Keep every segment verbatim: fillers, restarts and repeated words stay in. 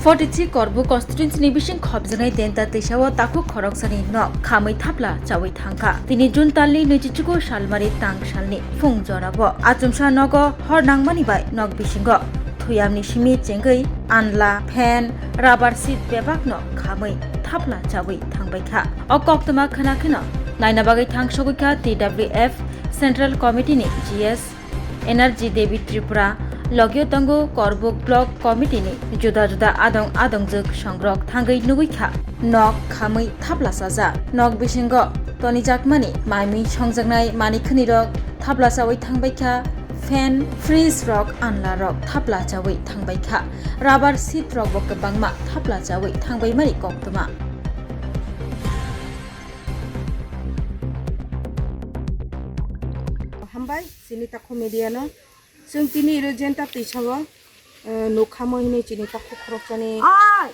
Forty three Korbuk constituency ni bising khopjaknai Denta Twisao takhuk khoroksani nok khamwi thapla chawi thangkha. Tini June talni naichichugo salmari tang salni phung jorao achomsa nogo hor nangmani bai nok bisingo thuyamni simi chengwi anla, fan, rubber sheet bebakno khamwi thapla chawi thangbaikha. O koktwma khwna kheno naina bagwi thangsogoikha T W F Central Committee ni G S Energy Devi Tripura, logio tongo Korbuk Block Committee ni juda juda adong adongjwk songrok thangwi nugwi kha. Nok khamwi thapla chajak. Nok bisingo tonijakmani maimui songjaknai manikhwnirok thapla chawi thangbaikha. Fan, fridge rok, anla rok thapla chawi thangbaikha. Rubber sheet rok bo kwbangma thapla chawi thangbaimani koktwma. Hambai chini takhu media no. Chwng tini iro Denta Twisao, eh, nukha mo hinwi chini takhu khoroksani,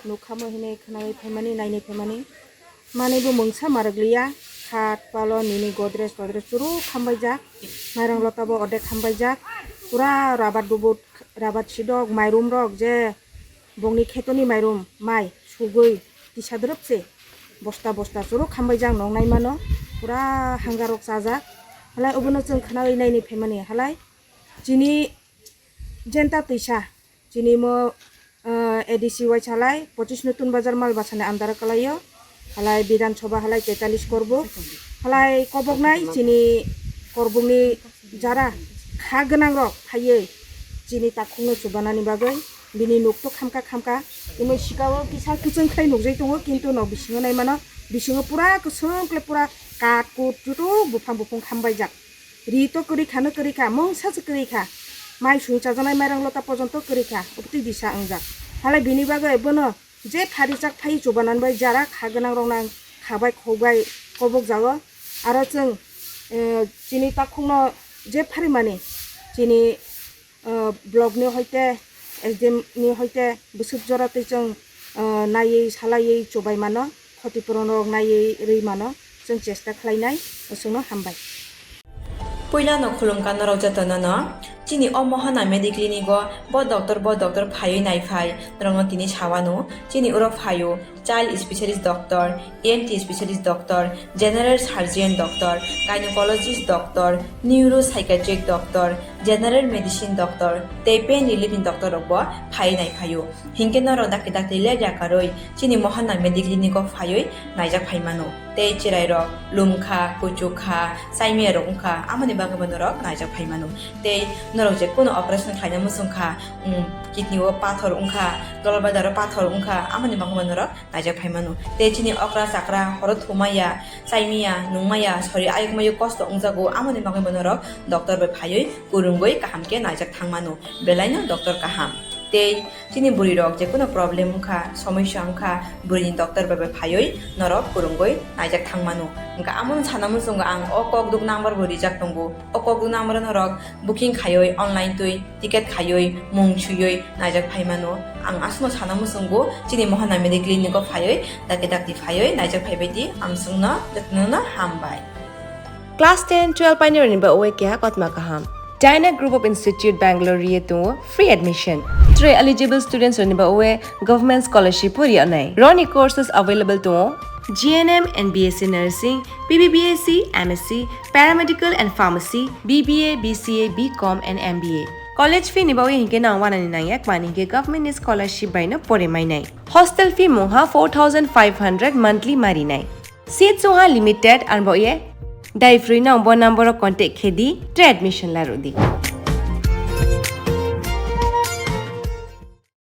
nukha mo hinwi khwnai phaimani, naini phaimani. Manwi bo mungsa marwk liya, khat, palon, nini godrej, todrej chwrwk hambaijak. Mairang lota bo odek hambaijak. Pura rabat dubut, rabat sidok, mairum rok je bongni khetoni mairum, mai, sugwi, tisa drop se. Bosta bosta chwrwk hambaijak nong naimano. Pura hangarok chajak. Halai obono chwng khwnai naini phaimani. Halai chini Denta Twisa, chini mo, ah, A D C waisalai, pochis Nutun Bazar Malbasani andaro kalaio, halai Bidhan Sabha halai tetalis Korbuk, halai koboknai chini Korbukni jara kha gwnangrok phaiwi chini takhukno chubanani bagwi bini nukto khamka khamka, tini sikao kisa kwchwng khai nukjai tongo, kintu nok bisingo naimano, bisingo pura kwchwng kle pura kat kut jutuk buphang buphung khambaijak. Ri to kwrwi khano kwrwi kha, mungsa se kwrwi kha. Mai sung chajaknai mairang lota pojonto kwrwi kha, obtwi disa wngjak. Halai bini bagwi bono je phari chak phai chubanan bai jara kha gwnang rok nang kha bai khok bai kobok jago. Aro chwng, eh, chini takhukno je phari mani chini, eh, block ni hoite, S D M ni hoite bwswk jora twi chwng, eh, naiwi salaiwi chubai mano. Khotipurunrok naiwi rwi mano, chwng chesta khlainai, chwngno hambai. Puilano khulumkha norok jotono no, chini o Mohana Mediclinic o bo doctor, bo doctor phaiwi naiphai, norokno tini sawano, chini oro phaio child specialist doctor, E N T specialist doctor, general surgeon doctor, gynecologist doctor, neuropsychiatric doctor, general medicine doctor, tei pain relief ni doctor rok bo phaiwi naiphaio. Hinkhe norok dakti dakti lepya karwi chini Mohana Mediclinic o phaiwi naijak phaimano. Tei chwrairok lumkha, kuchukha, chaimiyarok wngkha, amoni bagwibo norok naijak phaimano. Tei norok je kunu operation khlaina muchungkha, um, kidney o pathor wngkha, dolbadaro pathor wngkha, amoni bagwibo norok naijak phaimano. Tei chini okra chakra horo thumaya, chaimaya, nungmaya, sori ayuk mayuk kosto wngjago, amoni bagwibo norok doctor bai phaiwi kwrwngwi kaham khe naijak thangmano. Belaino doctor kaham. Tei chini bwrwi rok je kunu problem wngkha, somosya wngkha, bwrwini doctor bai bai phaiwi norok kwrwngwi naijak thangmano. Hwnkha amono sana muchungo ang o kokduk number bo rijak tongo. O kokduk number o norok booking khaiwi online twi ticket khaiwi mung swiwi naijak phaimano. Ang aswkno sana muchungo chini Mohana Mediclinic o phaiwi dakti dakti phaiwi naijak phaibaidi amswkno jotono hambai. Class ten, twelve painirokni bagwi keha kothoma kaham. Dyna Group of Institute Bangalore ri tongo free admission. Tei eligible students rokni bagwi government scholarship bo ri nai. Roni courses available tongo G N M and B S C Nursing, P P B S C, M S C, Paramedical and Pharmacy, B B A, B C A, B Com and M B A. College fee ni bagwi hinkhe nang wanani nangya, mani hinkhe government ni scholarship bai no pore mainai. Hostel fee mungha four thousand five hundred monthly marinai. Seats wngha limited, ang bo ye dai free no bo number o contact khe di, tei admission la rw di.